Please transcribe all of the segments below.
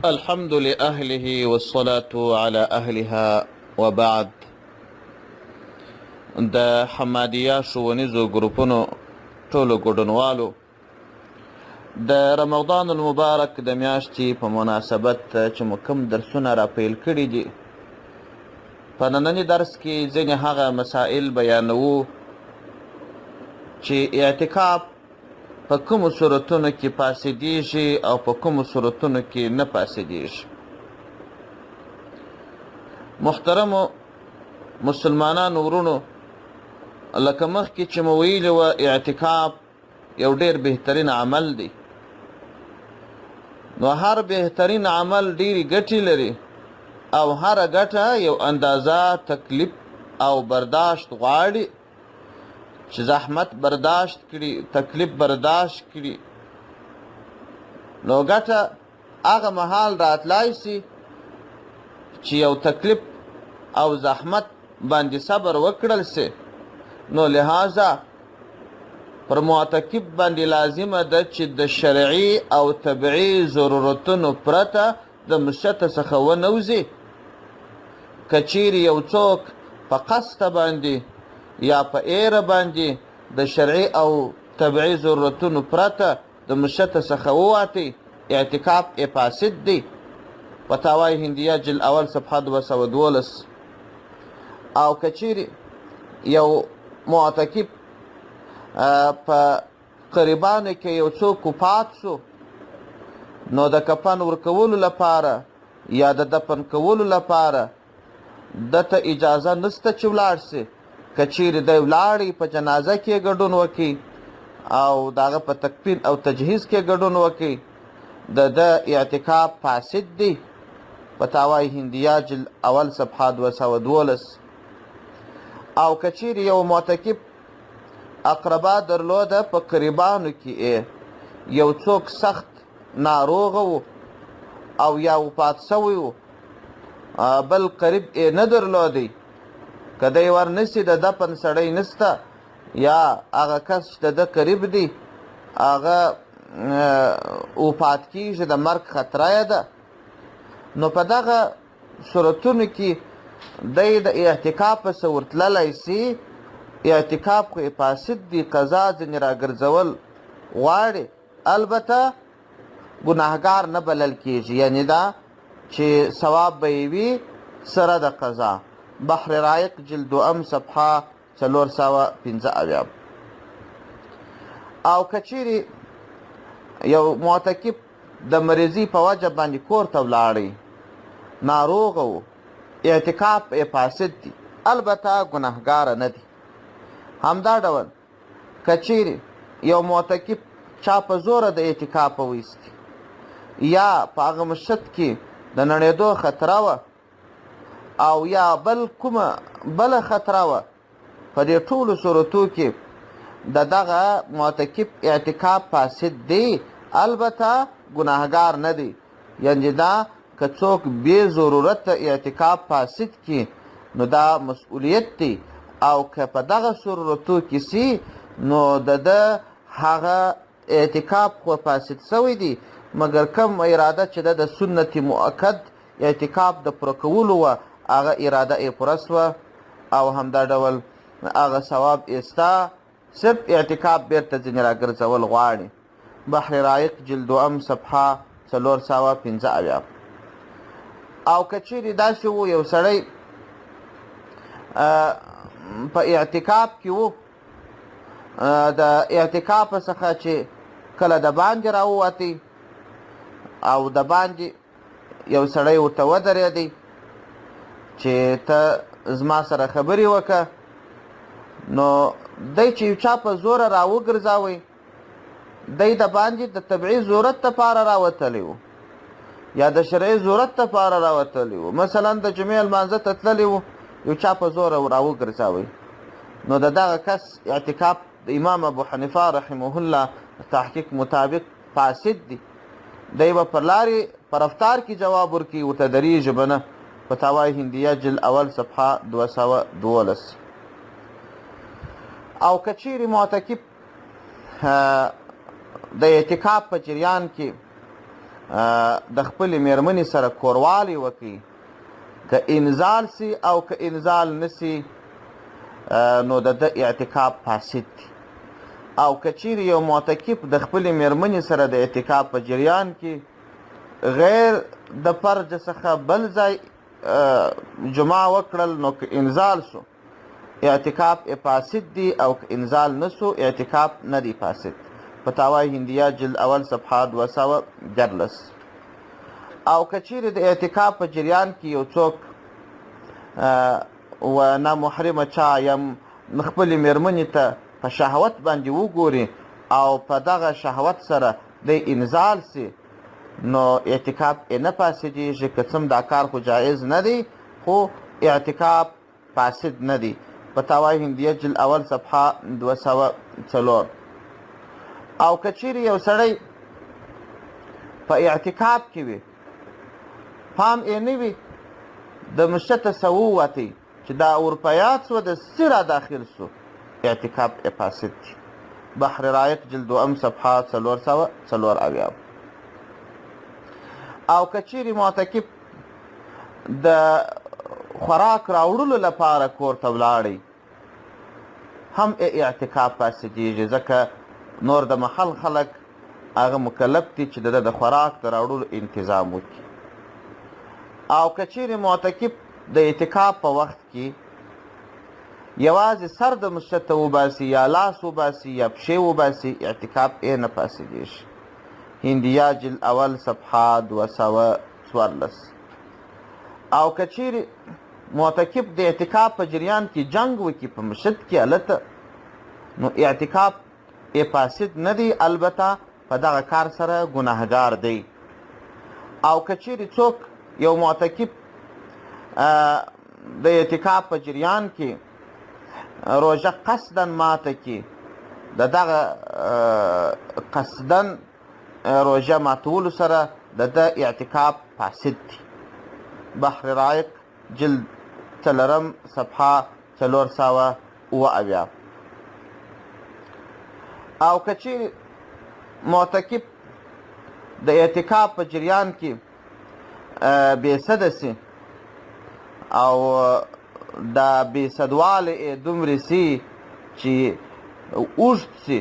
الحمد لأهله والصلاة على أهلها وبعد. د حمادیه ښوونیزو ګروپونو ټولو ګډونوالو د رمضان المبارک د میاشتې په مناسبت چې مو کوم درسونه را پیل کړي دي، په ننني درس کې ځینې هغه مسائل بیانوو چې اعتکاف په کومو صورتونو کې فاسدیږي او په کومو صورتونو کې نه فاسدیږي. محترمو مسلمانانو وروڼو، لکه مخکې چې مو ویلي وه، اعتکاف یو ډیر بهترین عمل دی. نو هر بهترین عمل ډېرې ګټې لري او هره ګټه یو اندازه تکلیف او برداشت غواړي، چې زحمت برداشت کړي، تکلیف برداشت کړي. نو ګټه هغه مهال راتلای سي چې یو تکلیف او زحمت باندې صبر وکړل سي. نو لهذا پر معتکف باندې لازمه ده چې د شرعي او طبعي ضرورتونو پرته د مسجد څخه ونه وځي. که چیرې یو څوک په قصد باندې یا په ایره باندې د شرعي او طبعي ضرورتونو پرته د مسجد څخه وواتی، اعتکاف یې فاسد دی. فتاوی هندیه جلد اول صفحه 212. او که چیرې یو معتکف په قریبانو کې یو څوک وفات شو، نو د کفن ورکولو لپاره یا د دفن کولو لپاره ده ته اجازه نشته چې ولاړ سي. که چیرې دی ولاړی په جنازه کې ګډون وکړي او د هغه په تکفین او تجهیز کې ګډون وکړي، د ده اعتکاف فاسد دی. فتاوی هندیه جلد اول صفحه 212. او که چیرې یو معتکف اقربا درلوده، په قریبانو کې یو څوک سخت ناروغه و او یا وفات شوی و، بل قریب یې نه درلودی، که دی ورنسي د دفن سړی نسته، یا هغه کس چې د ده قریب دی هغه وفات کیږي، د مرګ خطره یې ده، نو په دغه صورتونو کې دی د اعتکاف پسې ورتللی سي. اعتکاف خو یې فاسد دی، قضا ځینې راګرځول غواړي، البته ګناهګار نه بلل کیږي، یعنې دا چې ثواب به یې وي سره د قضا. بحر رایق جلد دوم صفحه 475. او که چیرې یو معتکف د مریضي په وجه باندې کور ته ولاړی، ناروغه و، اعتکاف یې فاسد دی، البته ګناهګاره نه دی. همدا ډول که چیرې یو معتکف چا په زوره د اعتکاف ویستی، یا په هغه مسجد کې د نړېدو خطره وه او یا بل کومه بله خطره وه، په دې ټولو صورتو کې د دغه معتکف اعتکاف فاسد دی، البته ګناهګار نه دی. یعنې دا که څوک بې ضرورته اعتکاف فاسد کړي نو دا مسؤلیت دی، او که په دغه صورتو کې سي نو د ده هغه اعتکاف خو فاسد سوی دی، مګر کم اراده چې ده د سنت مؤکد اعتکاف د پوره کولو وه، هغه اراده یې پوره سوه، او همدا ډول هغه ثواب یې ستا، صرف اعتکاف بیرته ځینې راګرځول غواړي. بحر رایق جلد دوم صفحه 475. او که چیرې داسې وو یو سړی په اعتکاف کې وو، د اعتکاف څخه چې کله د باندې راووتی او د باندې یو سړی ورته ودرېدی چې ته زما سره خبرې وکړه، نو دی چې یو چا په زوره راوګرځاوی، دی د باندې د طبعي ضرورت لپاره راوتلی و یا د شرعي ضرورت لپاره راوتلی و، مثلا د جمعې لمانځه ته تللی و، یو چا په زوره راوګرځاوی، نو د دغه کس اعتکاف د امام ابو حنیفه رحمه الله تحقیق مطابق فاسد دی. دی به پر لارې په رفتار کې جواب ورکوي، ورته درېږي به نه. فتاوی هندیه جلد اول صفحه 212. او که چیرې معتکف د اعتکاف په جریان کې د خپلې میرمنې سره کوروالی وکړي، که انزال سي او که انزال نسي نو د ده اعتکاف فاسد دی. او که چیرې یو معتکف د خپلې میرمنې سره د اعتکاف په جریان کې غیر د فرج څخه بل ځای جماع وکړل، نو که انزال سو اعتکاف یې فاسد دی، او که انزال نه سو اعتکاف نه دی فاسد. فتاوی هندیه جلد اول صفحه 213. او که چیرې د اعتکاف په جریان کې یو څوک و نامحرمه چا یا خپلې میرمنې ته په شهوت باندې وګوري او په دغه شهوت سره دی انزال سي، نو اعتکاف یې نه فاسدېږي. که څه هم دا کار خو جایز نه دی، خو اعتکاف فاسد نه دی. فتاوی هندیه جلد اول صفحه 204. او که چیرې یو سړی په اعتکاف کې وي، پام یې نه وي، د مسجد څخه ووتی چې دا اورپیات سوه، د څه را داخل سو، اعتکاف یې فاسد دی. بحر رایق جلد دوم صفحه 474. او که چیرې معتکف د خوراک راوړلو لپاره کور ته ولاړی، هم یې اعتکاف فاسدېږي، ځکه نور د محل خلک هغه مکلف دي چې د ده د خوراک د راوړلو انتظام وکړي. او که چیرې معتکف د اعتکاف په وخت کې یوازې سر د مسجد ته وباسي یا لاس وباسي یا پښې وباسي، اعتکاف یې نه فاسدېږي. هندیه جلد اول صفحه 214. او که چیرې معتکف د اعتکاف په جریان کې جنګ وکړي په مسجد کې هلته، نو اعتکاف یې فاسد نه دی، البته په دغه کار سره ګناهګار دی. او که چیرې څوک یو معتکف د اعتکاف په جریان کې روژه قصداً ماته کړي، د دغه قصداً روژه ماتولو سره د ده اعتکاف فاسد دی. بحر رایق جلد 4 صفحه 477. او که چیرې معتکف د اعتکاف په جریان کې بې سده سي او دا بې سدوالی یې دومره سي چې اوږد سي،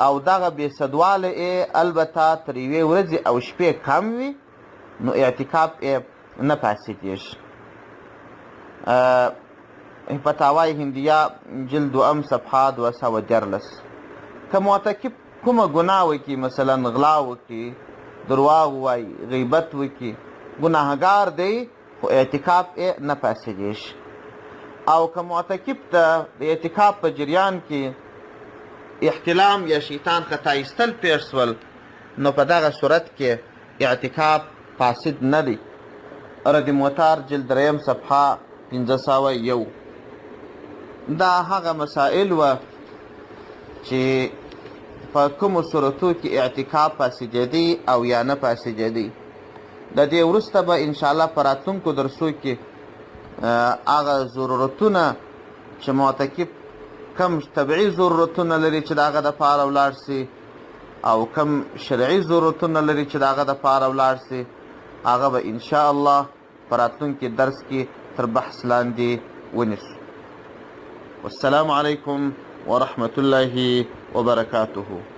او دغه بې سدوالی یې البته تر یوې ورځې او شپې کم وي، نو اعتکاف یې نه فاسدېږي. فتاوی هندیه جلد دوم صفحه 213. که معتکف کومه ګناه وکړي، مثلا غلا وکړي، درواغ ووایي، غیبت وکړي، ګناهګار دی، خو اعتکاف یې نه فاسدېږي. او که معتکف ته د اعتکاف په جریان کې احتلام یا شیطان خطا ایستل پېښ سول، نو په دغه صورت کې اعتکاف فاسد نه دی. رد موتار جلد 3 صفحه 501. دا هغه مسائل وه چې په کومو صورتو کې اعتکاف فاسدېدی او یا نه فاسدېدی. د دې وروسته به انشاءالله په راتلونکو درسو کې هغه ضرورتونه چې معتکف کم طبعي ضرورتونه لري چې د هغه دپاره ولاړ سي، او کم شرعي ضرورتونه لري چې د هغه دپاره ولاړ سي، هغه به انشاءالله په راتلونکي درس کې تر بحث لاندې ونیسو. والسلام علیکم ورحمة الله وبرکاته.